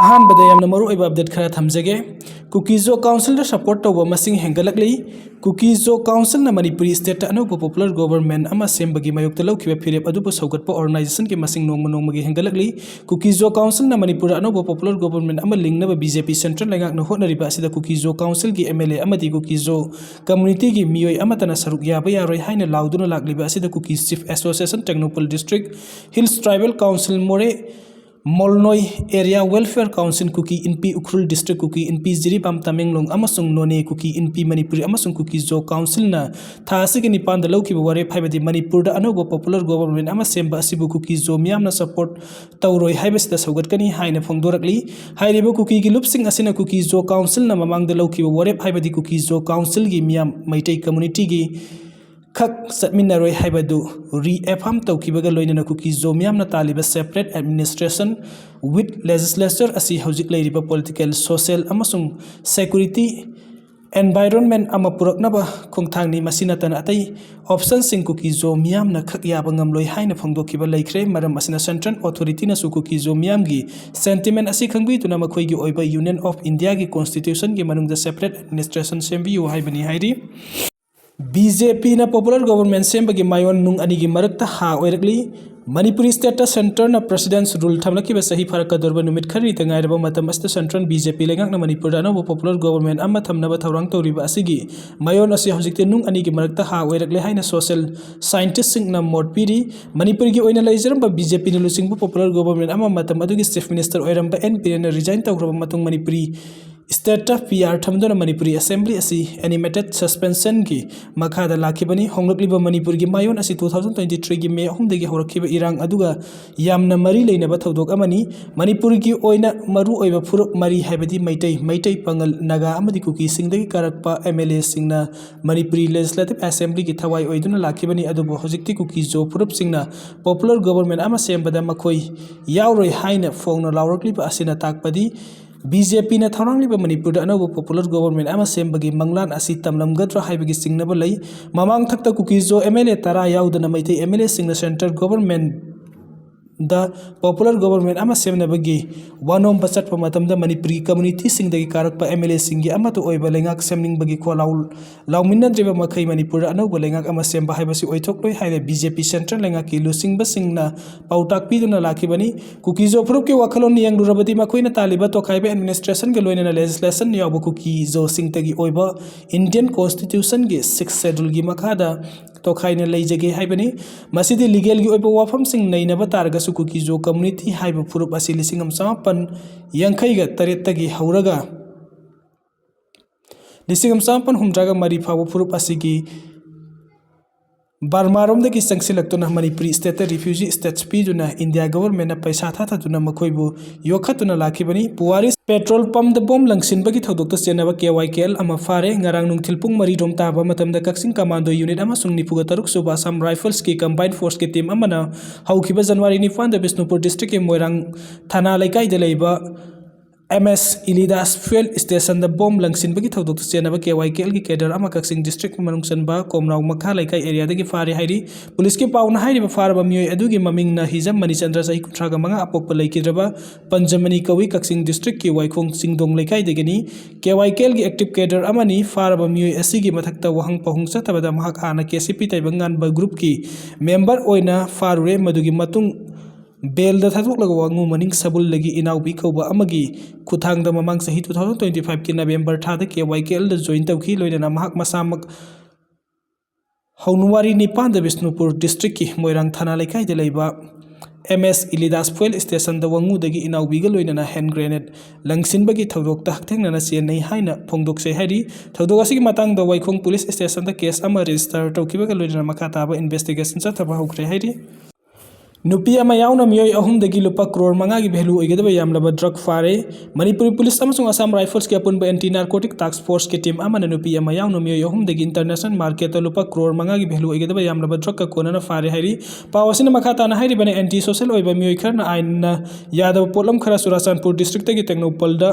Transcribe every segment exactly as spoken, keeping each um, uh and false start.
ꯑꯍꯥꯟꯕꯗ ꯌꯥꯝꯅ ꯃꯔꯨꯑꯣꯏꯕ update ꯈꯔ ꯊꯝꯖꯒꯦ꯫ ꯀꯨꯀꯤꯖꯣ ꯀꯥꯎꯟꯁꯤꯜꯗ support ꯇꯧꯕ ꯃꯁꯤꯡ ꯍꯦꯟꯒꯠꯂꯛꯂꯤ꯫ ꯀꯨꯀꯤꯖꯣ ꯀꯥꯎꯟꯁꯤꯜꯅ ꯃꯅꯤꯄꯨꯔꯤ stateꯇ ꯑꯅꯧꯕ popular government ꯑꯃ ꯁꯦꯝꯕꯒꯤ ꯃꯥꯌꯣꯛꯇ ꯂꯧꯈꯤꯕ ꯐꯤꯔꯦꯞ ꯑꯗꯨꯕꯨ ꯁꯧꯒꯠꯄ organisationꯒꯤ ꯃꯁꯤꯡ ꯅꯣꯡꯃ ꯅꯣꯡꯃꯒꯤ ꯍꯦꯟꯒꯠꯂꯛꯂꯤ꯫ ꯀꯨꯀꯤꯖꯣ ꯀꯥꯎꯟꯁꯤꯜꯅ ꯃꯅꯤꯄꯨꯔꯗ ꯑꯅꯧꯕ popular government ꯑꯃ ꯂꯤꯡꯅꯕ BJP central ꯂꯩꯉꯥꯛꯅ ꯍꯣꯠꯅꯔꯤꯕ ꯑꯁꯤꯗ ꯀꯨꯀꯤꯖꯣ ꯀꯥꯎꯟꯁꯤꯜꯒꯤ MLA ꯑꯃꯗꯤ ꯀꯨꯀꯤꯖꯣ communityꯒꯤ ꯃꯤꯑꯣꯏ ꯑꯃꯠꯇꯅ ꯁꯔꯨꯛ ꯌꯥꯕ ꯌꯥꯔꯣꯏ ꯍꯥꯏꯅ ꯂꯥꯎꯗꯨꯅ ꯂꯥꯛꯂꯤꯕ ꯑꯁꯤꯗ Kuki Chief Association Tengnoupal District Hills Tribal Council More, ꯃꯣꯜꯅꯣꯏ Area Welfare Council, ꯀꯨꯀꯤ ꯏꯟꯄꯤ ꯎꯈ꯭ꯔꯨꯜ District, ꯀꯨꯀꯤ ꯏꯟꯄꯤ ꯖꯤꯔꯤꯕꯥꯝ ꯇꯃꯦꯡꯂꯣꯡ ꯑꯃꯁꯨꯡ ꯅꯣꯅꯦ, ꯀꯨꯀꯤ ꯏꯟꯄꯤ ꯃꯅꯤꯄꯨꯔꯤ ꯑꯃꯁꯨꯡ ꯀꯨꯀꯤꯖꯣ ꯀꯥꯎꯟꯁꯤꯜꯅ ꯊꯥ ꯑꯁꯤꯒꯤ ꯅꯤꯄꯥꯟꯗ ꯂꯧꯈꯤꯕ ꯋꯥꯔꯦꯞ ꯍꯥꯏꯕꯗꯤ ꯃꯅꯤꯄꯨꯔꯗ ꯑꯅꯧꯕ popular government ꯑꯃ ꯁꯦꯝꯕ ꯑꯁꯤꯕꯨ ꯀꯨꯀꯤꯖꯣ ꯃꯤꯌꯥꯝꯅ support ꯇꯧꯔꯣꯏ ꯍꯥꯏꯕꯁꯤꯗ ꯁꯧꯒꯠꯀꯅꯤ ꯍꯥꯏꯅ ꯐꯣꯡꯗꯣꯔꯛꯂꯤ꯫ ꯍꯥꯏꯔꯤꯕ ꯀꯨꯀꯤꯒꯤ ꯂꯨꯞꯁꯤꯡ ꯑꯁꯤꯅ ꯀꯨꯀꯤꯖꯣ ꯀꯥꯎꯟꯁꯤꯜꯅ ꯃꯃꯥꯡꯗ ꯂꯧꯈꯤꯕ ꯋꯥꯔꯦꯞ ꯍꯥꯏꯕꯗꯤ ꯀꯨꯀꯤꯖꯣ ꯀꯥꯎꯟꯁꯤꯜꯒꯤ ꯃꯤꯌꯥꯝ ꯃꯩꯇꯩ communityꯒꯤ ꯈꯛ ꯆꯠꯃꯤꯟꯅꯔꯣꯏ ꯍꯥꯏꯕꯗꯨ reaffirm ꯇꯧꯈꯤꯕꯒ ꯂꯣꯏꯅꯅ ꯀꯨꯀꯤꯖꯣ ꯃꯤꯌꯥꯝꯅ ꯇꯥꯜꯂꯤꯕ separate administration with legislature ꯑꯁꯤ ꯍꯧꯖꯤꯛ ꯂꯩꯔꯤꯕ political, social ꯑꯃꯁꯨꯡ security environment ꯑꯃ ꯄꯨꯔꯛꯅꯕ ꯈꯣꯡꯊꯥꯡꯅꯤ꯫ ꯃꯁꯤ ꯅꯠꯇꯅ ꯑꯇꯩ optionꯁꯤꯡ ꯀꯨꯀꯤꯖꯣ ꯃꯤꯌꯥꯝꯅ ꯈꯛ ꯌꯥꯕ ꯉꯝꯂꯣꯏ ꯍꯥꯏꯅ ꯐꯣꯡꯗꯣꯛꯈꯤꯕ ꯂꯩꯈ꯭ꯔꯦ꯫ ꯃꯔꯝ ꯑꯁꯤꯅ central authorityꯅꯁꯨ ꯀꯨꯀꯤꯖꯣ ꯃꯤꯌꯥꯝꯒꯤ sentiment ꯑꯁꯤ ꯈꯪꯕꯤꯗꯨꯅ ꯃꯈꯣꯏꯒꯤ ꯑꯣꯏꯕ Union of Indiaꯒꯤ constitutionꯒꯤ ꯃꯅꯨꯡꯗ separate administration ꯁꯦꯝꯕꯤꯌꯨ ꯍꯥꯏꯕꯅꯤ ꯍꯥꯏꯔꯤ꯫ BJPꯅ popular government ꯁꯦꯝꯕꯒꯤ ꯃꯥꯌꯣꯟ ꯅꯨꯡ ꯑꯅꯤꯒꯤ ꯃꯔꯛꯇ ꯍꯥ ꯑꯣꯏꯔꯛꯂꯤ꯫ ꯃꯅꯤꯄꯨꯔꯤ stateꯇ centreꯅ precedence rule ꯊꯝꯂꯛꯈꯤꯕ ꯆꯍꯤ ꯐꯥꯔꯛꯀꯗꯧꯔꯕ ꯅꯨꯃꯤꯠ ꯈꯔꯅꯤꯇ ꯉꯥꯏꯔꯕ ꯃꯇꯝ ꯑꯁꯤꯗ central BJP ꯂꯩꯉꯥꯛꯅ ꯃꯅꯤꯄꯨꯔꯗ ꯑꯅꯧꯕ popular government ꯑꯃ ꯊꯝꯅꯕ ꯊꯧꯔꯥꯡ ꯇꯧꯔꯤꯕ ꯑꯁꯤꯒꯤ ꯃꯥꯌꯣꯟ ꯑꯁꯤ ꯍꯧꯖꯤꯛꯇꯤ ꯅꯨꯡ ꯑꯅꯤꯒꯤ ꯃꯔꯛꯇ ꯍꯥ ꯑꯣꯏꯔꯛꯂꯦ ꯍꯥꯏꯅ social scientistꯁꯤꯡꯅ ꯃꯣꯠ ꯄꯤꯔꯤ꯫ ꯃꯅꯤꯄꯨꯔꯒꯤ ꯑꯣꯏꯅ ꯂꯩꯖꯔꯝꯕ BJPꯅ ꯂꯨꯆꯤꯡꯕ popular government ꯑꯃ ꯃꯇꯝ ꯑꯗꯨꯒꯤ Chief Minister ꯑꯣꯏꯔꯝꯕ ꯑꯦꯟ ꯕꯤꯔꯦꯟꯅ resign ꯇꯧꯈ꯭ꯔꯕ ꯃꯇꯨꯡ ꯃꯅꯤꯄꯨꯔꯤ stateꯇ PR ꯊꯝꯗꯨꯅ ꯃꯅꯤꯄꯨꯔꯤ assembly ꯑꯁꯤ animated suspensionꯒꯤ ꯃꯈꯥꯗ ꯂꯥꯛꯈꯤꯕꯅꯤ꯫ ꯍꯣꯡꯂꯛꯂꯤꯕ ꯃꯅꯤꯄꯨꯔꯒꯤ ꯃꯥꯌꯣꯟ ꯑꯁꯤ two thousand twenty threeꯒꯤ May ꯑꯍꯨꯝꯗꯒꯤ ꯍꯧꯔꯛꯈꯤꯕ ꯏꯔꯥꯡ ꯑꯗꯨꯒ ꯌꯥꯝꯅ ꯃꯔꯤ ꯂꯩꯅꯕ ꯊꯧꯗꯣꯛ ꯑꯃꯅꯤ꯫ ꯃꯅꯤꯄꯨꯔꯒꯤ ꯑꯣꯏꯅ ꯃꯔꯨꯑꯣꯏꯕ ꯐꯨꯔꯨꯞ ꯃꯔꯤ ꯍꯥꯏꯕꯗꯤ ꯃꯩꯇꯩ, ꯃꯩꯇꯩ, ꯄꯥꯉꯜ, ꯅꯥꯒꯥ ꯑꯃꯗꯤ ꯀꯨꯀꯤꯁꯤꯡꯗꯒꯤ ꯀꯥꯔꯛꯄ MLAꯁꯤꯡꯅ ꯃꯅꯤꯄꯨꯔꯤ Legislative Assemblyꯒꯤ ꯊꯋꯥꯏ ꯑꯣꯏꯗꯨꯅ ꯂꯥꯛꯈꯤꯕꯅꯤ꯫ ꯑꯗꯨꯕꯨ ꯍꯧꯖꯤꯛꯇꯤ ꯀꯨꯀꯤꯖꯣ ꯐꯨꯔꯨꯞꯁꯤꯡꯅ popular government ꯑꯃ ꯁꯦꯝꯕꯗ ꯃꯈꯣꯏ ꯌꯥꯎꯔꯣꯏ ꯍꯥꯏꯅ ꯐꯣꯡꯅ ꯂꯥꯎꯔꯛꯂꯤꯕ ꯑꯁꯤꯅ ꯇꯥꯛꯄꯗꯤ BJPꯅ ꯊꯧꯔꯥꯡꯂꯤꯕ ꯃꯅꯤꯄꯨꯔꯗ ꯑꯅꯧꯕ popular government ꯑꯃ ꯁꯦꯝꯕꯒꯤ ꯃꯪꯂꯥꯟ ꯑꯁꯤ ꯇꯝꯂꯝꯒꯗ꯭ꯔꯥ ꯍꯥꯏꯕꯒꯤ ꯆꯤꯡꯅꯕ ꯂꯩ꯫ ꯃꯃꯥꯡ ꯊꯛꯇ ꯀꯨꯀꯤꯖꯣ MLA ꯇꯔꯥ ꯌꯥꯎꯗꯅ ꯃꯩꯇꯩ MLAꯁꯤꯡꯅ central government ꯗ ꯄꯣꯄꯨꯂꯔ ꯒꯣꯕꯔꯃꯦꯟ ꯑꯃ ꯁꯦꯝꯅꯕꯒꯤ ꯋꯥꯅꯣꯝꯕ ꯆꯠꯄ ꯃꯇꯝꯗ ꯃꯅꯤꯄꯨꯔꯤ ꯀꯝꯃ꯭ꯌꯨꯅꯤꯇꯤꯁꯤꯡꯗꯒꯤ ꯀꯥꯔꯛꯄ ꯑꯦꯝ ꯑꯦꯜ ꯑꯦꯁꯤꯡꯒꯤ ꯑꯃꯠꯇ ꯑꯣꯏꯕ ꯂꯩꯉꯥꯛ ꯁꯦꯝꯅꯤꯡꯕꯒꯤ ꯈꯣꯜꯂꯥꯎ ꯂꯥꯎꯃꯤꯟꯅꯗ꯭ꯔꯤꯕ ꯃꯈꯩ ꯃꯅꯤꯄꯨꯔꯗ ꯑꯅꯧꯕ ꯂꯩꯉꯥꯛ ꯑꯃ ꯁꯦꯝꯕ ꯍꯥꯏꯕꯁꯤ ꯑꯣꯏꯊꯣꯛꯂꯣꯏ ꯍꯥꯏꯅ ꯕꯤ ꯖꯦ ꯄꯤ ꯁꯦꯟꯇ꯭ꯔꯦꯜ ꯂꯩꯉꯥꯛꯀꯤ ꯂꯨꯆꯤꯡꯕꯁꯤꯡꯅ ꯄꯥꯎꯇꯥꯛ ꯄꯤꯗꯨꯅ ꯂꯥꯛꯈꯤꯕꯅꯤ꯫ ꯀꯨꯀꯤꯖꯣ ꯐꯨꯔꯨꯞꯀꯤ ꯋꯥꯈꯜꯂꯣꯟ ꯌꯦꯡꯂꯨꯔꯕꯗꯤ ꯃꯈꯣꯏꯅ ꯇꯥꯜꯂꯤꯕ ꯇꯣꯈꯥꯏꯕ ꯑꯦꯗꯃꯤꯅꯤꯁꯇ꯭ꯔꯦꯁꯟꯒ ꯂꯣꯏꯅꯅ ꯂꯦꯖꯤꯁꯂꯦꯁꯟ ꯌꯥꯎꯕ ꯀꯨꯀꯤꯖꯣꯁꯤꯡꯇꯒꯤ ꯑꯣꯏꯕ ꯏꯟꯗꯤꯌꯟ ꯀꯣꯟꯁꯇꯤꯇ꯭ꯌꯨꯁꯟꯒꯤ ꯁꯤꯛꯁ ꯁꯦꯗꯨꯜꯒꯤ ꯃꯈꯥꯗ ꯇꯣꯈꯥꯏꯅ ꯂꯩꯖꯒꯦ ꯍꯥꯏꯕꯅꯤ꯫ ꯃꯁꯤꯗꯤ ꯂꯤꯒꯦꯜꯒꯤ ꯑꯣꯏꯕ ꯋꯥꯐꯝꯁꯤꯡ ꯅꯩꯅꯕ ꯇꯥꯔꯒꯁꯨ ꯀꯨꯀꯤꯖꯣ ꯀꯝꯃ꯭ꯌꯨꯅꯤꯇꯤ ꯍꯥꯏꯕ ꯐꯨꯔꯨꯞ ꯑꯁꯤ ꯂꯤꯁꯤꯡ ꯑꯃ ꯆꯃꯥꯄꯟ ꯌꯥꯡꯈꯩꯒ ꯇꯔꯦꯠꯇꯒꯤ ꯍꯧꯔꯒ ꯂꯤꯁꯤꯡ ꯑꯃ ꯆꯃꯥꯄꯟ ꯍꯨꯝꯗ꯭ꯔꯥꯒ ꯃꯔꯤ ꯐꯥꯎꯕ ꯐꯨꯔꯨꯞ ꯑꯁꯤꯒꯤ ꯕꯔꯃꯥꯔꯣꯝꯗꯒꯤ ꯆꯪꯁꯤꯜꯂꯛꯇꯨꯅ ꯃꯅꯤꯄꯨꯔꯤ ꯁ꯭ꯇꯦꯠꯇ ꯔꯤꯐ꯭ꯌꯨꯖꯤ ꯁ꯭ꯇꯦꯇꯁ ꯄꯤꯗꯨꯅ ꯏꯟꯗꯤꯌꯥ ꯒꯣꯕꯔꯃꯦꯟꯅ ꯄꯩꯁꯥ ꯊꯥꯊꯗꯨꯅ ꯃꯈꯣꯏꯕꯨ ꯌꯣꯛꯈꯠꯇꯨꯅ ꯂꯥꯛꯈꯤꯕꯅꯤ꯫ ꯄꯨꯋꯥꯔꯤ ꯄꯦꯇ꯭ꯔꯣꯜ ꯄꯝꯗ ꯕꯣꯝ ꯂꯪꯁꯤꯟꯕꯒꯤ ꯊꯧꯗꯣꯛꯇ ꯆꯦꯟꯅꯕ ꯀꯦ ꯋꯥꯏ ꯀꯦ ꯑꯦꯜ ꯑꯃ ꯐꯥꯔꯦ꯫ ꯉꯔꯥꯡ ꯅꯨꯡꯊꯤꯜ ꯄꯨꯡ ꯃꯔꯤ ꯔꯣꯝ ꯇꯥꯕ ꯃꯇꯝꯗ ꯀꯛꯆꯤꯡ ꯀꯃꯥꯟꯗꯣ ꯌꯨꯅꯤꯠ ꯑꯃꯁꯨꯡ ꯅꯤꯐꯨꯒ ꯇꯔꯨꯛ ꯁꯨꯕ ꯑꯁꯥꯝ ꯔꯥꯏꯐꯜꯁꯀꯤ ꯀꯝꯕꯥꯏꯟ ꯐꯣꯔꯁꯀꯤ ꯇꯤꯝ ꯑꯃꯅ ꯍꯧꯈꯤꯕ ꯖꯅꯋꯥꯔꯤ ꯅꯤꯄꯥꯟꯗ ꯕꯤꯁꯅꯨꯄꯨꯔ ꯗꯤꯁꯇ꯭ꯔꯤꯛꯀꯤ ꯃꯣꯏꯔꯥꯡ ꯊꯥꯅꯥ ꯂꯩꯀꯥꯏꯗ ꯂꯩꯕ ꯑꯦꯝ ꯑꯦꯁ ꯏꯂꯤꯗꯥꯁ ꯐ꯭ꯌꯨꯑꯦꯜ ꯁ꯭ꯇꯦꯁꯟꯗ ꯕꯣꯝ ꯂꯪꯁꯤꯟꯕꯒꯤ ꯊꯧꯗꯣꯛꯇ ꯆꯦꯟꯅꯕ ꯀꯦ ꯋꯥꯏ ꯀꯦ ꯑꯦꯜꯒꯤ ꯀꯦꯗꯔ ꯑꯃ ꯀꯛꯆꯤꯡ ꯗꯤꯁꯇ꯭ꯔꯤꯛ ꯃꯅꯨꯡ ꯆꯟꯕ ꯀꯣꯝꯅꯥꯎ ꯃꯈꯥ ꯂꯩꯀꯥꯏ ꯑꯦꯔꯤꯌꯥꯗꯒꯤ ꯐꯥꯔꯦ ꯍꯥꯏꯔꯤ꯫ ꯄꯨꯂꯤꯁꯀꯤ ꯄꯥꯎꯅ ꯍꯥꯏꯔꯤꯕ ꯐꯥꯔꯕ ꯃꯤꯑꯣꯏ ꯑꯗꯨꯒꯤ ꯃꯃꯤꯡꯅ ꯍꯤꯖꯝ ꯃꯅꯤꯆꯟꯗ꯭ꯔ, ꯆꯍꯤ ꯀꯨꯟꯊ꯭ꯔꯥꯒ ꯃꯉꯥ, ꯑꯄꯣꯛꯄ ꯂꯩꯈꯤꯗ꯭ꯔꯕ ꯄꯟꯖꯃꯅꯤ ꯀꯧꯏ, ꯀꯛꯆꯤꯡ ꯗꯤꯁꯇ꯭ꯔꯤꯛꯀꯤ ꯋꯥꯏꯈꯣꯡ ꯆꯤꯡꯗꯣꯡ ꯂꯩꯀꯥꯏꯗꯒꯤꯅꯤ꯫ ꯀꯦ ꯋꯥꯏ ꯀꯦ ꯑꯦꯜꯒꯤ ꯑꯦꯛꯇꯤꯚ ꯀꯦꯗꯔ ꯑꯃꯅꯤ꯫ ꯐꯥꯔꯕ ꯃꯤꯑꯣꯏ ꯑꯁꯤꯒꯤ ꯃꯊꯛꯇ ꯋꯥꯍꯪ ꯄꯥꯎꯍꯪ ꯆꯠꯊꯕꯗ ꯃꯍꯥꯛ ꯍꯥꯟꯅ ꯀꯦ ꯁꯤ ꯄꯤ ꯇꯥꯏꯕꯪꯉꯥꯟꯕ ꯒ꯭ꯔꯨꯞꯀꯤ ꯃꯦꯝꯕꯔ ꯑꯣꯏꯅ ꯐꯥꯔꯨꯔꯦ꯫ ꯃꯗꯨꯒꯤ ꯃꯇꯨꯡ ꯕꯦꯜꯗ ꯊꯥꯗꯣꯛꯂꯒ ꯋꯥꯉꯨ ꯃꯅꯤꯡ ꯁꯕꯨꯜꯗꯒꯤ ꯏꯅꯥꯎꯕꯤ ꯀꯧꯕ ꯑꯃꯒꯤ ꯈꯨꯠꯊꯥꯡꯗ ꯃꯃꯥꯡ ꯆꯍꯤ two thousand twenty fiveꯀꯤ November ꯊꯥꯗ ꯀꯦ ꯋꯥꯏ ꯀꯦ ꯑꯦꯜꯗ join ꯇꯧꯈꯤ꯫ ꯂꯣꯏꯅꯅ ꯃꯍꯥꯛ ꯃꯁꯥꯃꯛ ꯍꯧꯅꯋꯥꯔꯤ ꯅꯤꯄꯥꯟꯗ ꯕꯤꯁꯅꯨꯄꯨꯔ ꯗꯤꯁꯇ꯭ꯔꯤꯛꯀꯤ ꯃꯣꯏꯔꯥꯡ ꯊꯥꯅꯥ ꯂꯩꯀꯥꯏꯗ ꯂꯩꯕ ꯑꯦꯝ ꯑꯦꯁ ꯏꯂꯤꯗꯥꯁ ꯐ꯭ꯌꯨꯑꯦꯜ ꯁ꯭ꯇꯦꯁꯟꯗ ꯋꯥꯉꯨꯗꯒꯤ ꯏꯅꯥꯎꯕꯤꯒ ꯂꯣꯏꯅꯅ ꯍꯦꯟ ꯒ꯭ꯔꯦꯅꯦꯗ ꯂꯪꯁꯤꯟꯕꯒꯤ ꯊꯧꯗꯣꯛꯇ ꯍꯛꯊꯦꯡꯅꯅ ꯆꯦꯟꯅꯩ ꯍꯥꯏꯅ ꯐꯣꯡꯗꯣꯛꯆꯩ ꯍꯥꯏꯔꯤ꯫ ꯊꯧꯗꯣꯛ ꯑꯁꯤꯒꯤ ꯃꯇꯥꯡꯗ ꯋꯥꯏꯈꯣꯡ ꯄꯨꯂꯤꯁ ꯁ꯭ꯇꯦꯁꯟꯗ ꯀꯦꯁ ꯑꯃ ꯔꯦꯖꯤꯁꯇꯔ ꯇꯧꯈꯤꯕꯒ ꯂꯣꯏꯅꯅ ꯃꯈꯥ ꯇꯥꯕ ꯏꯟꯚꯦꯁꯇꯤꯒꯦꯁꯟ ꯆꯠꯊꯕ ꯍꯧꯈ꯭ꯔꯦ ꯍꯥꯏꯔꯤ꯫ ꯅꯨꯄꯤ ꯑꯃ ꯌꯥꯎꯅ ꯃꯤꯑꯣꯏ ꯑꯍꯨꯝꯗꯒꯤ ꯂꯨꯄꯥ ꯀ꯭ꯔꯣꯔ ꯃꯉꯥꯒꯤ value ꯑꯣꯏꯒꯗꯕ ꯌꯥꯝꯂꯕ drug ꯐꯥꯔꯦ꯫ ꯃꯅꯤꯄꯨꯔꯤ ꯄꯨꯂꯤꯁ ꯑꯃꯁꯨꯡ ꯑꯁꯥꯝ ꯔꯥꯏꯐꯜꯁꯀꯤ ꯑꯄꯨꯟꯕ anti narcotic task forceꯀꯤ team ꯑꯃꯅ ꯅꯨꯄꯤ ꯑꯃ ꯌꯥꯎꯅ ꯃꯤꯑꯣꯏ ꯑꯍꯨꯝꯗꯒꯤ international marketꯇ ꯂꯨꯄꯥ ꯀ꯭ꯔꯣꯔ ꯃꯉꯥꯒꯤ value ꯑꯣꯏꯒꯗꯕ ꯌꯥꯝꯂꯕ drugꯀ ꯀꯣꯟꯅꯅ ꯐꯥꯔꯦ ꯍꯥꯏꯔꯤ꯫ ꯄꯥꯎ ꯑꯁꯤꯅ ꯃꯈꯥ ꯇꯥꯅ ꯍꯥꯏꯔꯤꯕꯅꯤ, anti social ꯑꯣꯏꯕ ꯃꯤꯑꯣꯏ ꯈꯔꯅ ꯑꯥꯏꯟꯅ ꯌꯥꯗꯕ ꯄꯣꯠꯂꯝ ꯈꯔ ꯆꯨꯔꯥꯆꯥꯟꯄꯨꯔ districtꯇꯒꯤ ꯇꯦꯡꯅꯧꯄꯜꯗ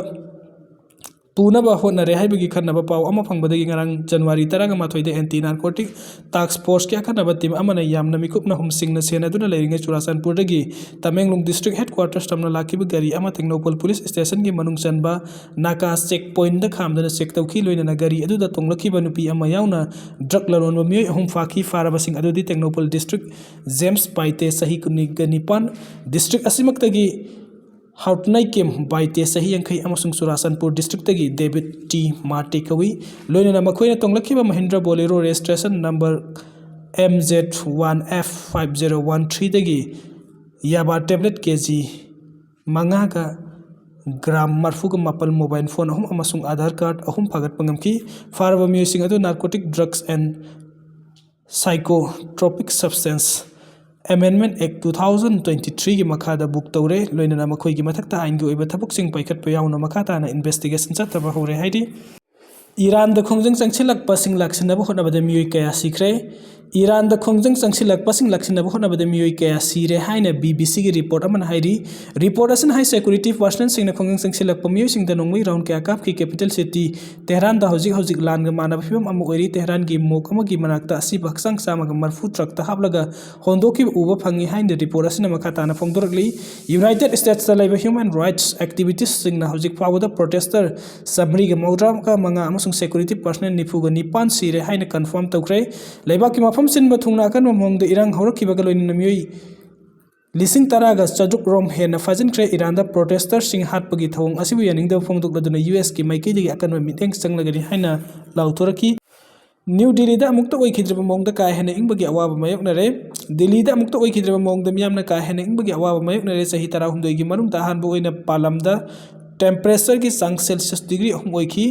ꯄꯨꯅꯕ ꯍꯣꯠꯅꯔꯦ ꯍꯥꯏꯕꯒꯤ ꯈꯟꯅꯕ ꯄꯥꯎ ꯑꯃ ꯐꯪꯕꯗꯒꯤ ꯉꯔꯥꯡ ꯖꯅꯋꯥꯔꯤ ꯇꯔꯥꯃꯥꯊꯣꯏꯗ anti narcotic task forceꯀꯤ ꯑꯀꯟꯅꯕ team ꯑꯃꯅ ꯌꯥꯝꯅ ꯃꯤꯀꯨꯞꯅ ꯍꯨꯝꯁꯤꯡꯅ ꯁꯦꯟꯅꯗꯨꯅ ꯂꯩꯔꯤꯉꯩ ꯆꯨꯔꯥꯆꯥꯟꯄꯨꯔꯗꯒꯤ ꯇꯃꯦꯡꯂꯣꯡ district headquarters ꯇꯝꯅ ꯂꯥꯛꯈꯤꯕ ꯒꯥꯔꯤ ꯑꯃ ꯇꯦꯡꯅꯧꯄꯜ police stationꯒꯤ ꯃꯅꯨꯡ ꯆꯟꯕ ꯅꯥꯀꯥ check pointꯗ ꯈꯥꯝꯗꯨꯅ check ꯇꯧꯈꯤ꯫ ꯂꯣꯏꯅꯅ ꯒꯥꯔꯤ ꯑꯗꯨꯗ ꯇꯣꯡꯂꯛꯈꯤꯕ ꯅꯨꯄꯤ ꯑꯃ ꯌꯥꯎꯅ drug ꯂꯂꯣꯟꯕ ꯃꯤꯑꯣꯏ ꯑꯍꯨꯝ ꯐꯥꯈꯤ꯫ ꯐꯥꯔꯕꯁꯤꯡ ꯑꯗꯨꯗꯤ ꯇꯦꯡꯅꯧꯄꯜ district James ꯄꯥꯏꯇꯦ, ꯆꯍꯤ ꯀꯨꯟꯒ ꯅꯤꯄꯥꯟ, district ꯑꯁꯤꯃꯛꯇꯒꯤ ꯍꯥꯎꯇꯅꯥꯏ ꯀꯦꯝ ꯕꯥꯏꯇꯦ, ꯆꯍꯤ ꯌꯥꯡꯈꯩ, ꯑꯃꯁꯨꯡ ꯆꯨꯔꯥꯆꯥꯟꯄꯨꯔ districtꯇꯒꯤ ꯗꯦꯕꯤꯠ ꯇꯤ ꯃꯥꯔꯇꯦ ꯀꯧꯏ꯫ ꯂꯣꯏꯅꯅ ꯃꯈꯣꯏꯅ ꯇꯣꯡꯂꯛꯈꯤꯕ Mahindra Bolero registration number M Z one F five zero one threeꯗꯒꯤ ꯌꯥꯕꯥ tablet K G ꯃꯉꯥꯒ gram ꯃꯔꯤꯐꯨꯒ ꯃꯥꯄꯜ, mobile phone ꯑꯍꯨꯝ ꯑꯃꯁꯨꯡ Aadhaar card ꯑꯍꯨꯝ ꯐꯥꯒꯠꯄ ꯉꯝꯈꯤ꯫ ꯐꯥꯔꯕ ꯃꯤꯑꯣꯏꯁꯤꯡ ꯑꯗꯨ Narcotic Drugs and Psychotropic Substance Amendment Act two thousand twenty threeꯒꯤ ꯃꯈꯥꯗ book ꯇꯧꯔꯦ꯫ ꯂꯣꯏꯅꯅ ꯃꯈꯣꯏꯒꯤ ꯃꯊꯛꯇ ꯑꯥꯏꯟꯒꯤ ꯑꯣꯏꯕ ꯊꯕꯛꯁꯤꯡ ꯄꯥꯏꯈꯠꯄ ꯌꯥꯎꯅ ꯃꯈꯥ ꯇꯥꯅ investigation ꯆꯠꯊꯕ ꯍꯧꯔꯦ ꯍꯥꯏꯔꯤ꯫ ꯏꯔꯥꯟꯗ ꯈꯣꯡꯖꯪ ꯆꯪꯁꯤꯜꯂꯛꯄꯁꯤꯡ ꯂꯥꯛꯁꯤꯟꯅꯕ ꯍꯣꯠꯅꯕꯗ ꯃꯤꯑꯣꯏ ꯀꯌꯥ ꯁꯤꯈ꯭ꯔꯦ? ꯏꯔꯥꯟꯗ ꯈꯣꯡꯖꯪ ꯆꯪꯁꯤꯜꯂꯛꯄꯁꯤꯡ ꯂꯥꯛꯁꯤꯟꯅꯕ ꯍꯣꯠꯅꯕꯗ ꯃꯤꯑꯣꯏ ꯀꯌꯥ ꯁꯤꯔꯦ ꯍꯥꯏꯅ BBCꯒꯤ report ꯑꯃꯅ ꯍꯥꯏꯔꯤ꯫ Report ꯑꯁꯤꯅ ꯍꯥꯏ, security personnelꯁꯤꯡꯅ ꯈꯣꯡꯖꯪ ꯆꯪꯁꯤꯜꯂꯛꯄ ꯃꯤꯑꯣꯏꯁꯤꯡꯗ ꯅꯣꯡꯃꯩ round ꯀꯌꯥ ꯀꯥꯞꯈꯤ꯫ Capital city ꯇꯦꯍꯔꯥꯟꯗ ꯍꯧꯖꯤꯛ ꯍꯧꯖꯤꯛ ꯂꯥꯟꯒ ꯃꯥꯟꯅꯕ ꯐꯤꯕꯝ ꯑꯃ ꯑꯣꯏꯔꯤ꯫ ꯇꯦꯍꯔꯥꯟꯒꯤ mosque ꯑꯃꯒꯤ ꯃꯅꯥꯛꯇ ꯑꯁꯤꯕ ꯍꯛꯆꯥꯡ ꯆꯥꯝꯃꯒ ꯃꯔꯤꯐꯨ truckꯇ ꯍꯥꯞꯂꯒ ꯍꯣꯟꯗꯣꯛꯈꯤꯕ ꯎꯕ ꯐꯪꯉꯤ ꯍꯥꯏꯅ report ꯑꯁꯤꯅ ꯃꯈꯥ ꯇꯥꯅ ꯐꯣꯡꯗꯣꯔꯛꯂꯤ꯫ United Statesꯇ ꯂꯩꯕ human rights activistꯁꯤꯡꯅ ꯍꯧꯖꯤꯛ ꯐꯥꯎꯕꯗ protester ꯆꯥꯃꯔꯤꯒ ꯃꯧꯗ꯭ꯔꯥꯒ ꯃꯉꯥ ꯑꯃꯁꯨꯡ security personnel ꯅꯤꯐꯨꯒ ꯅꯤꯄꯥꯟ ꯁꯤꯔꯦ ꯍꯥꯏꯅ confirm ꯇꯧꯈ꯭ꯔꯦ꯫ ꯂꯩꯕꯥꯛꯀꯤ ꯃꯐꯝ ꯁꯤꯟꯕ ꯊꯨꯡꯅ ꯑꯀꯟꯕ ꯃꯑꯣꯡꯗ ꯏꯔꯥꯡ ꯍꯧꯔꯛꯈꯤꯕꯒ ꯂꯣꯏꯅꯅ ꯃꯤꯑꯣꯏ ꯂꯤꯁꯤꯡ ꯇꯔꯥꯒ ꯆꯥꯇ꯭ꯔꯨꯛ ꯔꯣꯝ ꯍꯦꯟꯅ ꯐꯥꯖꯤꯟꯈ꯭ꯔꯦ꯫ ꯏꯔꯥꯟꯗ protesterꯁꯤꯡ ꯍꯥꯠꯄꯒꯤ ꯊꯧꯑꯣꯡ ꯑꯁꯤꯕꯨ ꯌꯥꯅꯤꯡꯗꯕ ꯐꯣꯡꯗꯣꯛꯂꯗꯨꯅ USꯀꯤ ꯃꯥꯏꯀꯩꯗꯒꯤ ꯑꯀꯟꯕ ꯃꯤꯠꯌꯦꯡ ꯆꯪꯂꯒꯅꯤ ꯍꯥꯏꯅ ꯂꯥꯎꯊꯣꯔꯛꯈꯤ꯫ ꯅ꯭ꯌꯨ ꯗꯤꯜꯂꯤꯗ ꯑꯃꯨꯛꯇ ꯑꯣꯏꯈꯤꯗ꯭ꯔꯕ ꯃꯑꯣꯡꯗ ꯀꯥ ꯍꯦꯟꯅ ꯏꯪꯕꯒꯤ ꯑꯋꯥꯕ ꯃꯥꯌꯣꯛꯅꯔꯦ꯫ ꯗꯤꯜꯂꯤꯗ ꯑꯃꯨꯛꯇ ꯑꯣꯏꯈꯤꯗ꯭ꯔꯕ ꯃꯑꯣꯡꯗ ꯃꯤꯌꯥꯝꯅ ꯀꯥ ꯍꯦꯟꯅ ꯏꯪꯕꯒꯤ ꯑꯋꯥꯕ ꯃꯥꯌꯣꯛꯅꯔꯦ꯫ ꯆꯍꯤ ꯇꯔꯥꯍꯨꯝꯗꯣꯏꯒꯤ ꯃꯅꯨꯡꯗ ꯑꯍꯥꯟꯕ ꯑꯣꯏꯅ ꯄꯥꯂꯝꯗ temperatureꯒꯤ ꯆꯥꯡ Celsius degree ꯑꯍꯨꯝ ꯑꯣꯏꯈꯤ꯫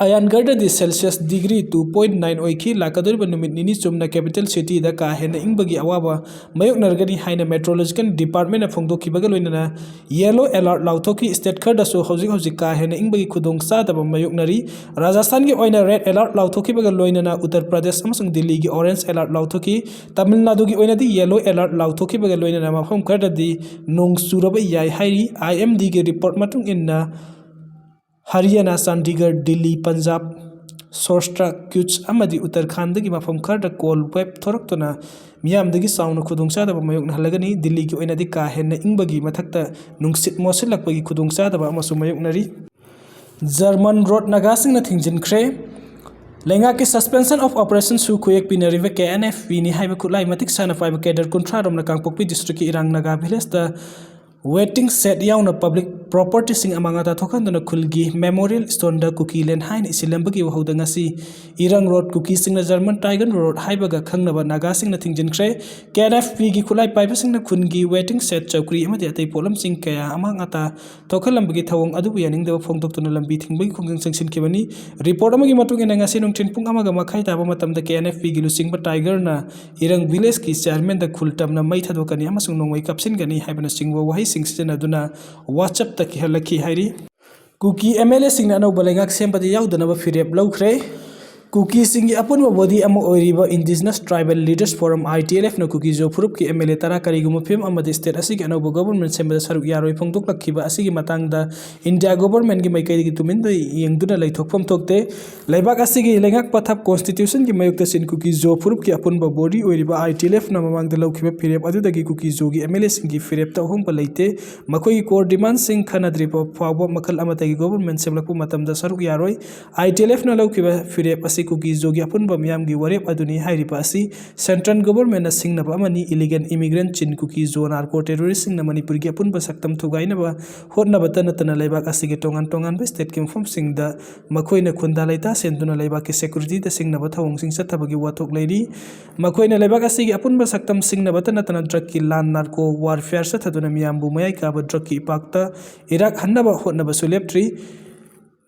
ꯑꯌꯥꯟꯒꯔꯗꯗꯤ Celsius degree two point nine ꯑꯣꯏꯈꯤ꯫ ꯂꯥꯛꯀꯗꯧꯔꯤꯕ ꯅꯨꯃꯤꯠ ꯅꯤꯅꯤ ꯆꯨꯝꯅ capital cityꯗ ꯀꯥ ꯍꯦꯟꯅ ꯏꯪꯕꯒꯤ ꯑꯋꯥꯕ ꯃꯥꯌꯣꯛꯅꯔꯒꯅꯤ ꯍꯥꯏꯅ meteorological departmentꯅ ꯐꯣꯡꯗꯣꯛꯈꯤꯕꯒ ꯂꯣꯏꯅꯅ yellow alert ꯂꯥꯎꯊꯣꯛꯈꯤ꯫ State ꯈꯔꯗꯁꯨ ꯍꯧꯖꯤꯛ ꯍꯧꯖꯤꯛ ꯀꯥ ꯍꯦꯟꯅ ꯏꯪꯕꯒꯤ ꯈꯨꯗꯣꯡ ꯆꯥꯗꯕ ꯃꯥꯌꯣꯛꯅꯔꯤ꯫ ꯔꯥꯖꯁꯊꯥꯟꯒꯤ ꯑꯣꯏꯅ red alert ꯂꯥꯎꯊꯣꯛꯈꯤꯕꯒ ꯂꯣꯏꯅꯅ ꯎꯠꯇꯔ ꯄ꯭ꯔꯗꯦꯁ ꯑꯃꯁꯨꯡ ꯗꯤꯜꯂꯤꯒꯤ orange alert ꯂꯥꯎꯊꯣꯛꯈꯤ꯫ ꯇꯥꯃꯤꯜ ꯅꯥꯗꯨꯒꯤ ꯑꯣꯏꯅꯗꯤ yellow alert ꯂꯥꯎꯊꯣꯛꯈꯤꯕꯒ ꯂꯣꯏꯅꯅ ꯃꯐꯝ ꯈꯔꯗꯗꯤ ꯅꯣꯡ ꯆꯨꯔꯕ ꯌꯥꯏ ꯍꯥꯏꯔꯤ꯫ IMDꯒꯤ report ꯃꯇꯨꯡ ꯏꯟꯅ ꯍꯔꯤꯌꯥꯅꯥ, ꯆꯥꯟꯗꯤꯒꯔ, ꯗꯤꯜꯂꯤ, ꯄꯟꯖꯥꯕ, ꯁꯣꯔꯁꯇ꯭ꯔꯥ, ꯀꯨꯆ ꯑꯃꯗꯤ ꯎꯠꯇꯔꯈꯥꯟꯗꯒꯤ ꯃꯐꯝ ꯈꯔꯗ ꯀꯣꯜ ꯋꯦꯕ ꯊꯣꯔꯛꯇꯨꯅ ꯃꯤꯌꯥꯝꯗꯒꯤ ꯆꯥꯎꯅ ꯈꯨꯗꯣꯡꯆꯥꯗꯕ ꯃꯥꯌꯣꯛꯅꯍꯜꯂꯒꯅꯤ꯫ ꯗꯤꯜꯂꯤꯒꯤ ꯑꯣꯏꯅꯗꯤ ꯀꯥ ꯍꯦꯟꯅ ꯏꯪꯕꯒꯤ ꯃꯊꯛꯇ ꯅꯨꯡꯁꯤꯠ ꯃꯣꯠꯁꯤꯜꯂꯛꯄꯒꯤ ꯈꯨꯗꯣꯡꯆꯥꯗꯕ ꯑꯃꯁꯨ ꯃꯥꯌꯣꯛꯅꯔꯤ꯫ German road ꯅꯥꯒꯥꯁꯤꯡꯅ ꯊꯤꯡꯖꯤꯟꯈ꯭ꯔꯦ꯫ ꯂꯩꯉꯥꯛꯀꯤ Suspension of Operation ꯁꯨ ꯈꯨꯌꯦꯛ ꯄꯤꯅꯔꯤꯕ ꯀꯦ ꯑꯦꯟ ꯑꯦꯐ ꯄꯤꯅꯤ ꯍꯥꯏꯕ ꯈꯨꯠꯂꯥꯏ ꯃꯇꯤꯛ ꯆꯥꯅ ꯄꯥꯏꯕ ꯀꯦꯗꯔ ꯀꯨꯟꯊ꯭ꯔꯥ ꯔꯣꯝꯅ ꯀꯥꯡꯄꯣꯛꯄꯤ ꯗꯤꯁꯇ꯭ꯔꯤꯛꯀꯤ ꯏꯔꯥꯡ ꯅꯥꯒꯥ ꯚꯤꯂꯦꯖꯇ ꯋꯦꯇꯤꯡ ꯁꯦꯗ ꯌꯥꯎꯅ ꯄꯕ꯭ꯂꯤꯛ ꯄ꯭ꯔꯣꯄꯔꯇꯤꯁꯤꯡ ꯑꯃꯥꯡ ꯑꯇꯥ ꯊꯣꯛꯍꯟꯗꯨꯅ ꯈꯨꯜꯒꯤ ꯃꯦꯃꯣꯔꯤꯌꯦꯜ ꯁ꯭ꯇꯣꯟꯗ ꯀꯨꯀꯤ ꯂꯦꯟ ꯍꯥꯏꯅ ꯏꯁꯤꯜꯂꯝꯕꯒꯤ ꯋꯥꯍꯧꯗ ꯉꯁꯤ ꯏꯔꯪ ꯔꯣꯗ, ꯀꯨꯀꯤꯁꯤꯡꯅ ꯖꯔꯃꯟ ꯇꯥꯏꯒꯔ ꯔꯣꯗ ꯍꯥꯏꯕꯒ ꯈꯪꯅꯕ ꯅꯥꯒꯥꯁꯤꯡꯅ ꯊꯤꯡꯖꯤꯟꯈ꯭ꯔꯦ꯫ ꯀꯦ ꯑꯦꯟ ꯑꯦꯐ ꯄꯤꯒꯤ ꯈꯨꯠꯂꯥꯏ ꯄꯥꯏꯕꯁꯤꯡꯅ ꯈꯨꯟꯒꯤ ꯋꯦꯇꯤꯡ ꯁꯦꯗ, ꯆꯧꯀ꯭ꯔꯤ ꯑꯃꯗꯤ ꯑꯇꯩ ꯄꯣꯠꯂꯝꯁꯤꯡ ꯀꯌꯥ ꯑꯃꯥꯡ ꯑꯇꯥ ꯊꯣꯛꯍꯜꯂꯝꯕꯒꯤ ꯊꯧꯑꯣꯡ ꯑꯗꯨꯕꯨ ꯌꯥꯅꯤꯡꯗꯕ ꯐꯣꯡꯗꯣꯛꯇꯨꯅ ꯂꯝꯕꯤ ꯊꯤꯡꯕꯒꯤ ꯈꯣꯡꯖꯪ ꯆꯪꯁꯤꯟꯈꯤꯕꯅꯤ꯫ ꯔꯤꯄꯣꯔꯠ ꯑꯃꯒꯤ ꯃꯇꯨꯡ ꯏꯟꯅ ꯉꯁꯤ ꯅꯨꯡꯊꯤꯜ ꯄꯨꯡ ꯑꯃꯒ ꯃꯈꯥꯏ ꯇꯥꯕ ꯃꯇꯝꯗ ꯀꯦ ꯑꯦꯟ ꯑꯦꯐ ꯄꯤꯒꯤ ꯂꯨꯆꯤꯡꯕ ꯇꯥꯏꯒꯔꯅ ꯏꯔꯪ ꯚꯤꯂꯦꯖꯀꯤ ꯆꯤꯌꯥꯔꯃꯦꯟꯗ ꯈꯨꯜ ꯇꯝꯅ ꯃꯩ ꯊꯥꯗꯣꯛꯀꯅꯤ ꯑꯃꯁꯨꯡ ꯅꯣꯡꯃꯩ ꯀꯥꯞꯁꯤꯟꯒꯅꯤ ꯍꯥꯏꯕꯅꯆꯤꯡꯕ ꯋꯥꯍꯩꯁꯤꯡ ꯁꯤꯖꯤꯟꯅꯗꯨꯅ WhatsApp-ꯇ ꯀꯤꯍꯜꯂꯛꯈꯤ ꯍꯥꯏꯔꯤ꯫ ꯀꯨꯀꯤ ꯑꯦꯝ ꯑꯦꯜ ꯑꯦꯁꯤꯡꯅ ꯑꯅꯧꯕ ꯂꯩꯉꯥꯛ ꯁꯦꯝꯕꯗ ꯌꯥꯎꯗꯅꯕ ꯐꯤꯔꯦꯞ ꯂꯧꯈ꯭ꯔꯦ꯫ ꯀꯨꯀꯤꯁꯤꯡꯒꯤ ꯑꯄꯨꯟꯕ ꯕꯣꯗꯤ ꯑꯃ ꯑꯣꯏꯔꯤꯕ Indigenous Tribal Leaders Forum, I T L F-ꯅ ꯀꯨꯀꯤ ꯖꯣ ꯐꯨꯔꯨꯞꯀꯤ ꯑꯦꯝ ꯑꯦꯜ ꯑꯦ ꯇꯔꯥ ꯀꯔꯤꯒꯨꯝꯕ ꯐꯤꯕꯝ ꯑꯃꯗ ꯁ꯭ꯇꯦꯠ ꯑꯁꯤꯒꯤ ꯑꯅꯧꯕ ꯒꯣꯕꯔꯃꯦꯟ ꯁꯦꯝꯕꯗ ꯁꯔꯨꯛ ꯌꯥꯔꯣꯏ ꯐꯣꯡꯗꯣꯛꯂꯛꯈꯤꯕ ꯑꯁꯤꯒꯤ ꯃꯇꯥꯡꯗ ꯏꯟꯗꯤꯌꯥ ꯒꯣꯕꯔꯃꯦꯟꯒꯤ ꯃꯥꯏꯀꯩꯗꯒꯤ ꯇꯨꯃꯤꯟꯅ ꯌꯦꯡꯗꯨꯅ ꯂꯩꯊꯣꯛꯐꯝ ꯊꯣꯛꯇꯦ꯫ ꯂꯩꯕꯥꯛ ꯑꯁꯤꯒꯤ ꯂꯩꯉꯥꯛ ꯄꯊꯥꯞ, ꯀꯣꯟꯁꯇꯤꯇ꯭ꯌꯨꯁꯟꯒꯤ ꯃꯥꯌꯣꯛꯇ ꯆꯤꯟ ꯀꯨꯀꯤ ꯖꯣ ꯐꯨꯔꯨꯞꯀꯤ ꯑꯄꯨꯟꯕ ꯕꯣꯗꯤ ꯑꯣꯏꯔꯤꯕ I T L F-ꯅ ꯃꯃꯥꯡꯗ ꯂꯧꯈꯤꯕ ꯐꯤꯔꯦꯞ ꯑꯗꯨꯗꯒꯤ ꯀꯨꯀꯤ ꯖꯣꯒꯤ ꯑꯦꯝ ꯑꯦꯜ ꯑꯦꯁꯤꯡꯒꯤ ꯐꯤꯔꯦꯞꯇ ꯑꯍꯣꯡꯕ ꯂꯩꯇꯦ꯫ ꯃꯈꯣꯏꯒꯤ ꯀꯣꯔ ꯗꯤꯃꯥꯟꯁꯤꯡ ꯈꯟꯅꯗ꯭ꯔꯤꯕ ꯐꯥꯎꯕ ꯃꯈꯜ ꯑꯃꯠꯇꯒꯤ ꯒꯣꯕꯔꯃꯦꯟ ꯁꯦꯝꯂꯛꯄ ꯃꯇꯝꯗ ꯁꯔꯨꯛ ꯌꯥꯔꯣꯏ꯫ I T L F-ꯅ ꯂꯧꯈꯤꯕ ꯐꯤꯔꯦꯞ ꯑꯁꯤ ꯀꯨꯀꯤ ꯖꯣꯒꯤ ꯑꯄꯨꯟꯕ ꯃꯤꯌꯥꯝꯒꯤ ꯋꯥꯔꯦꯞ ꯑꯗꯨꯅꯤ ꯍꯥꯏꯔꯤꯕ ꯑꯁꯤ ꯁꯦꯟꯇ꯭ꯔꯦꯜ ꯒꯣꯕꯔꯃꯦꯟꯅ ꯁꯤꯡꯅꯕ ꯑꯃꯅꯤ꯫ Illegal immigrant ꯆꯤꯟ ꯀꯨꯀꯤ ꯖꯣ ꯅꯥꯔꯀꯣ ꯇꯦꯔꯣꯔꯤꯁꯁꯤꯡꯅ ꯃꯅꯤꯄꯨꯔꯒꯤ ꯑꯄꯨꯟꯕ ꯁꯛꯇꯝ ꯊꯨꯒꯥꯏꯅꯕ ꯍꯣꯠꯅꯕꯇ ꯅꯠꯇꯅ ꯂꯩꯕꯥꯛ ꯑꯁꯤꯒꯤ ꯇꯣꯉꯥꯟ ꯇꯣꯉꯥꯟꯕ ꯁ꯭ꯇꯦꯠꯀꯤ ꯃꯐꯝꯁꯤꯡꯗ ꯃꯈꯣꯏꯅ ꯈꯨꯟꯗꯥ ꯂꯩꯇꯥ ꯁꯦꯝꯗꯨꯅ ꯂꯩꯕꯥꯛꯀꯤ ꯁꯦꯀ꯭ꯌꯨꯔꯤꯇꯤꯗ ꯁꯤꯡꯅꯕ ꯊꯧꯑꯣꯡꯁꯤꯡ ꯆꯠꯊꯕꯒꯤ ꯋꯥꯊꯣꯛ ꯂꯩꯔꯤ꯫ ꯃꯈꯣꯏꯅ ꯂꯩꯕꯥꯛ ꯑꯁꯤꯒꯤ ꯑꯄꯨꯟꯕ ꯁꯛꯇꯝ ꯁꯤꯡꯅꯕꯇ ꯅꯠꯇꯅ ꯗ꯭ꯔꯒꯀꯤ ꯂꯥꯟ, ꯅꯥꯔꯀꯣ ꯋꯥꯔꯐꯤꯌꯥꯔ ꯆꯠꯊꯗꯨꯅ ꯃꯤꯌꯥꯝꯕꯨ ꯃꯌꯥꯏ ꯀꯥꯕ ꯗ꯭ꯔꯒꯀꯤ ꯏꯄꯥꯛꯇ ꯏꯔꯥꯛꯍꯟꯅꯕ ꯍꯣꯠꯅꯕꯁꯨ ꯂꯦꯞꯇ꯭ꯔꯤ꯫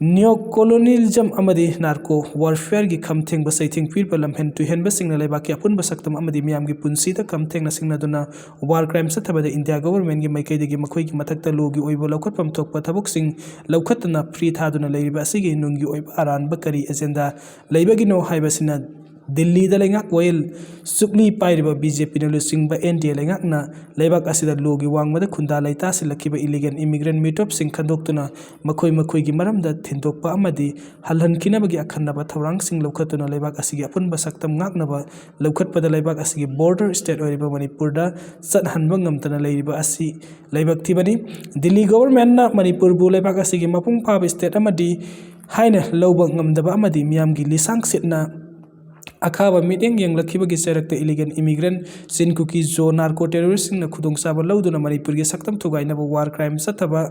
ꯅꯤꯌꯣ ꯀꯣꯂꯣꯅꯤꯌꯦꯂꯤꯖꯝ ꯑꯃꯗꯤ ꯅꯥꯔꯀꯣ ꯋꯥꯔꯐꯤꯌꯥꯔꯒꯤ ꯈꯝ ꯊꯦꯡꯕ ꯆꯩꯊꯦꯡ ꯄꯤꯔꯤꯕ ꯂꯝꯍꯦꯟ ꯇꯨꯍꯦꯟꯕꯁꯤꯡꯅ ꯂꯩꯕꯥꯛꯀꯤ ꯑꯄꯨꯟꯕ ꯁꯛꯇꯝ ꯑꯃꯗꯤ ꯃꯤꯌꯥꯝꯒꯤ ꯄꯨꯟꯁꯤꯗ ꯈꯝ ꯊꯦꯡꯅ ꯁꯤꯡꯅꯗꯨꯅ ꯋꯥꯔ ꯀ꯭ꯔꯥꯏꯝ ꯆꯠꯊꯕꯗ ꯏꯟꯗꯤꯌꯥ ꯒꯣꯕꯔꯃꯦꯟꯒꯤ ꯃꯥꯏꯀꯩꯗꯒꯤ ꯃꯈꯣꯏꯒꯤ ꯃꯊꯛꯇ ꯂꯣꯒꯤ ꯑꯣꯏꯕ ꯂꯧꯈꯠꯐꯝ ꯊꯣꯛꯄ ꯊꯕꯛꯁꯤꯡ ꯂꯧꯈꯠꯇꯅ ꯐ꯭ꯔꯤ ꯊꯥꯗꯨꯅ ꯂꯩꯔꯤꯕ ꯑꯁꯤꯒꯤ ꯅꯨꯡꯒꯤ ꯑꯣꯏꯕ ꯑꯔꯥꯟꯕ ꯀꯔꯤ ꯑꯦꯖꯦꯟꯗꯥ ꯂꯩꯕꯒꯤꯅꯣ ꯍꯥꯏꯕꯁꯤꯅ ꯗꯤꯜꯂꯤꯗ ꯂꯩꯉꯥꯛ ꯋꯥꯌꯦꯜ ꯆꯨꯞꯂꯤ ꯄꯥꯏꯔꯤꯕ ꯕꯤ ꯖꯦ ꯄꯤꯅ ꯂꯨꯆꯤꯡꯕ ꯑꯦꯟ ꯗꯤ ꯑꯦ ꯂꯩꯉꯥꯛꯅ ꯂꯩꯕꯥꯛ ꯑꯁꯤꯗ ꯂꯣꯒꯤ ꯋꯥꯡꯃꯗ ꯈꯨꯟꯗꯥ ꯂꯩꯇꯥꯁꯤꯜꯂꯛꯈꯤꯕ ꯏꯂꯤꯒꯦꯜ ꯏꯃꯤꯒ꯭ꯔꯦꯟ ꯃꯤꯇꯣꯞꯁꯤꯡ ꯈꯟꯗꯣꯛꯇꯨꯅ ꯃꯈꯣꯏ ꯃꯈꯣꯏꯒꯤ ꯃꯔꯝꯗ ꯊꯤꯟꯗꯣꯛꯄ ꯑꯃꯗꯤ ꯍꯜꯍꯟꯈꯤꯅꯕꯒꯤ ꯑꯈꯟꯅꯕ ꯊꯧꯔꯥꯡꯁꯤꯡ ꯂꯧꯈꯠꯇꯨꯅ ꯂꯩꯕꯥꯛ ꯑꯁꯤꯒꯤ ꯑꯄꯨꯟꯕ ꯁꯛꯇꯝ ꯉꯥꯛꯅꯕ ꯂꯧꯈꯠꯄꯗ ꯂꯩꯕꯥꯛ ꯑꯁꯤꯒꯤ ꯕꯣꯔꯗꯔ ꯁ꯭ꯇꯦꯠ ꯑꯣꯏꯔꯤꯕ ꯃꯅꯤꯄꯨꯔꯗ ꯆꯠꯍꯟꯕ ꯉꯝꯗꯅ ꯂꯩꯔꯤꯕ ꯑꯁꯤ ꯂꯥꯏꯕꯛ ꯊꯤꯕꯅꯤ꯫ ꯗꯤꯜꯂꯤ ꯒꯣꯚꯔꯟꯃꯦꯟꯠꯅ ꯃꯅꯤꯄꯨꯔꯕꯨ ꯂꯩꯕꯥꯛ ꯑꯁꯤꯒꯤ ꯃꯄꯨꯡ ꯐꯥꯕ ꯁ꯭ꯇꯦꯠ ꯑꯃꯗꯤ ꯍꯥꯏꯅ ꯂꯧꯕ ꯉꯝꯗꯕ ꯑꯃꯗꯤ ꯃꯤꯌꯥꯝꯒꯤ ꯂꯤꯁꯥꯡ ꯁꯤꯠꯅ ꯑꯈꯥꯕ ꯃꯤꯠꯌꯦꯡ ꯌꯦꯡꯂꯛꯈꯤꯕꯒꯤ ꯆꯩꯔꯛꯇ ꯏꯂꯤꯒꯦꯜ ꯏꯃꯤꯒ꯭ꯔꯦꯟꯠ ꯆꯤꯟ ꯀꯨꯀꯤ ꯖꯣ ꯅꯥꯔꯀꯣ ꯇꯦꯔꯣꯔꯤꯁ꯭ꯠꯁꯤꯡꯅ ꯈꯨꯗꯣꯡꯆꯥꯕ ꯂꯧꯗꯨꯅ ꯃꯅꯤꯄꯨꯔꯒꯤ ꯁꯛꯇꯝ ꯊꯨꯒꯥꯏꯅꯕ ꯋꯥꯔ ꯀ꯭ꯔꯥꯏꯝ ꯆꯠꯊꯕ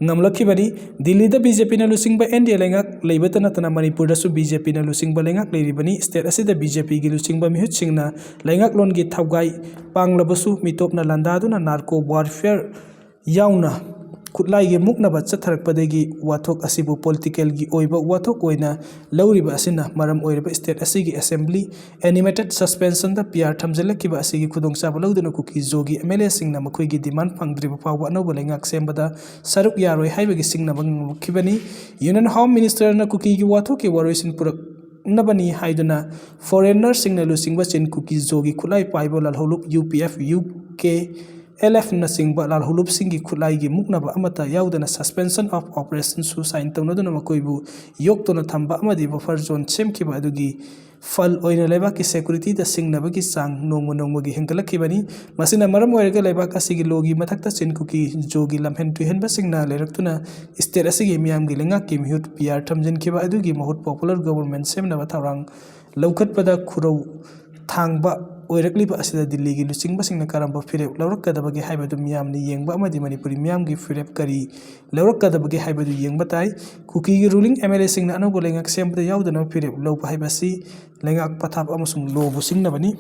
ꯉꯝꯂꯛꯈꯤꯕꯅꯤ꯫ ꯗꯤꯜꯂꯤꯗ ꯕꯤ ꯖꯦ ꯄꯤꯅ ꯂꯨꯆꯤꯡꯕ ꯑꯦꯟ ꯗꯤ ꯑꯦ ꯂꯩꯉꯥꯛ ꯂꯩꯕꯇ ꯅꯠꯇꯅ ꯃꯅꯤꯄꯨꯔꯗꯁꯨ ꯕꯤ ꯖꯦ ꯄꯤꯅ ꯂꯨꯆꯤꯡꯕ ꯂꯩꯉꯥꯛ ꯂꯩꯔꯤꯕꯅꯤ꯫ ꯁ꯭ꯇꯦꯠ ꯑꯁꯤꯗ ꯕꯤ ꯖꯦ ꯄꯤꯒꯤ ꯂꯨꯆꯤꯡꯕ ꯃꯤꯍꯨꯠꯁꯤꯡꯅ ꯂꯩꯉꯥꯛꯂꯣꯟꯒꯤ ꯊꯧꯒꯥꯏ ꯄꯥꯡꯂꯕꯁꯨ ꯃꯤꯇꯣꯞꯅ ꯂꯥꯟꯗꯥꯗꯨꯅ ꯅꯥꯔꯀꯣ ꯋꯥꯔꯐꯤꯌꯔ ꯌꯥꯎꯅ ꯈꯨꯠꯂꯥꯏꯒꯤ ꯃꯨꯛꯅꯕ ꯆꯠꯊꯔꯛꯄꯗꯒꯤ ꯋꯥꯊꯣꯛ ꯑꯁꯤꯕꯨ ꯄꯣꯂꯤꯇꯤꯀꯦꯜꯒꯤ ꯑꯣꯏꯕ ꯋꯥꯊꯣꯛ ꯑꯣꯏꯅ ꯂꯧꯔꯤꯕ ꯑꯁꯤꯅ ꯃꯔꯝ ꯑꯣꯏꯔꯕ ꯁ꯭ꯇꯦꯠ ꯑꯁꯤꯒꯤ ꯑꯦꯁꯦꯝꯕ꯭ꯂꯤ ꯑꯦꯅꯤꯃꯦꯇꯦꯗ ꯁꯁꯄꯦꯟꯁꯟꯗ ꯄꯤ ꯑꯥꯔ ꯊꯝꯖꯤꯜꯂꯛꯈꯤꯕ ꯑꯁꯤꯒꯤ ꯈꯨꯗꯣꯡꯆꯥꯕ ꯂꯧꯗꯨꯅ ꯀꯨꯀꯤ ꯖꯣꯒꯤ ꯑꯦꯝ ꯑꯦꯜ ꯑꯦꯁꯤꯡꯅ ꯃꯈꯣꯏꯒꯤ ꯗꯤꯃꯥꯟ ꯐꯪꯗ꯭ꯔꯤꯕ ꯐꯥꯎꯕ ꯑꯅꯧꯕ ꯂꯩꯉꯥꯛ ꯁꯦꯝꯕꯗ ꯁꯔꯨꯛ ꯌꯥꯔꯣꯏ ꯍꯥꯏꯕꯒꯤ ꯁꯤꯡꯅꯕ ꯉꯝꯂꯛꯈꯤꯕꯅꯤ꯫ ꯌꯨꯅꯤꯌꯟ ꯍꯣꯝ ꯃꯤꯅꯤꯁꯇꯔꯅ ꯀꯨꯀꯤꯒꯤ ꯋꯥꯊꯣꯛꯀꯤ ꯋꯥꯔꯣꯏꯁꯤꯟ ꯄꯨꯔꯛꯅꯕꯅꯤ ꯍꯥꯏꯗꯨꯅ ꯐꯣꯔꯦꯟꯅꯔꯁꯤꯡꯅ ꯂꯨꯆꯤꯡꯕ ꯆꯤꯟ ꯀꯨꯀꯤ ꯖꯣꯒꯤ ꯈꯨꯠꯂꯥꯏ ꯄꯥꯏꯕ ꯂꯥꯜꯍꯧꯂꯨꯞ U P F, U K L ꯑꯦꯐꯅꯆꯤꯡꯕ ꯂꯥꯜꯍꯧꯂꯨꯞꯁꯤꯡꯒꯤ ꯈꯨꯠꯂꯥꯏꯒꯤ ꯃꯨꯛꯅꯕ ꯑꯃꯠꯇ ꯌꯥꯎꯗꯅ ꯁꯁꯄꯦꯟꯁꯟ ꯑꯣꯐ ꯑꯣꯄꯔꯦꯁꯟꯁꯨ ꯁꯥꯏꯟ ꯇꯧꯅꯗꯨꯅ ꯃꯈꯣꯏꯕꯨ ꯌꯣꯛꯇꯨꯅ ꯊꯝꯕ ꯑꯃꯗꯤ ꯕꯐꯔ ꯖꯣꯟ ꯁꯦꯝꯈꯤꯕ ꯑꯗꯨꯒꯤ ꯐꯜ ꯑꯣꯏꯅ ꯂꯩꯕꯥꯛꯀꯤ ꯁꯦꯀ꯭ꯌꯨꯔꯤꯇꯤꯗ ꯁꯤꯡꯅꯕꯒꯤ ꯆꯥꯡ ꯅꯣꯡꯃ ꯅꯣꯡꯃꯒꯤ ꯍꯦꯟꯒꯠꯂꯛꯈꯤꯕꯅꯤ꯫ ꯃꯁꯤꯅ ꯃꯔꯝ ꯑꯣꯏꯔꯒ ꯂꯩꯕꯥꯛ ꯑꯁꯤꯒꯤ ꯂꯣꯒꯤ ꯃꯊꯛꯇ ꯆꯤꯟ ꯀꯨꯀꯤ ꯖꯣꯒꯤ ꯂꯝꯍꯦꯟ ꯇꯨꯍꯦꯟꯕꯁꯤꯡꯅ ꯂꯩꯔꯛꯇꯨꯅ ꯁ꯭ꯇꯦꯠ ꯑꯁꯤꯒꯤ ꯃꯤꯌꯥꯝꯒꯤ ꯂꯩꯉꯥꯛꯀꯤ ꯃꯤꯍꯨꯠ ꯄꯤ ꯑꯥꯔ ꯊꯝꯖꯤꯟꯈꯤꯕ ꯑꯗꯨꯒꯤ ꯃꯍꯨꯠ ꯄꯣꯄꯨꯂꯔ ꯒꯣꯚꯔꯟꯃꯦꯟꯠ ꯁꯦꯝꯅꯕ ꯊꯧꯔꯥꯡ ꯂꯧꯈꯠꯄꯗ ꯈꯨꯔꯧ ꯊꯥꯡꯕ ꯑꯣꯏꯔꯛꯂꯤꯕ ꯑꯁꯤꯗ ꯗꯤꯜꯂꯤꯒꯤ ꯂꯨꯆꯤꯡꯕꯁꯤꯡꯅ ꯀꯔꯝꯕ ꯐꯤꯔꯦꯞ ꯂꯧꯔꯛꯀꯗꯕꯒꯦ ꯍꯥꯏꯕꯗꯨ ꯃꯤꯌꯥꯝꯅ ꯌꯦꯡꯕ ꯑꯃꯗꯤ ꯃꯅꯤꯄꯨꯔꯤ ꯃꯤꯌꯥꯝꯒꯤ ꯐꯤꯔꯦꯞ ꯀꯔꯤ ꯂꯧꯔꯛꯀꯗꯕꯒꯦ ꯍꯥꯏꯕꯗꯨ ꯌꯦꯡꯕ ꯇꯥꯏ꯫ ꯀꯨꯀꯤꯒꯤ ꯔꯨꯂꯤꯡ ꯑꯦꯝ ꯑꯦꯜ ꯑꯦꯁꯤꯡꯅ ꯑꯅꯧꯕ ꯂꯩꯉꯥꯛ ꯁꯦꯝꯕꯗ ꯌꯥꯎꯗꯅꯕ ꯐꯤꯔꯦꯞ ꯂꯧꯕ ꯍꯥꯏꯕꯁꯤ ꯂꯩꯉꯥꯛ ꯄꯊꯥꯞ ꯑꯃꯁꯨꯡ ꯂꯣꯕꯨ ꯁꯤꯡꯅꯕꯅꯤ꯫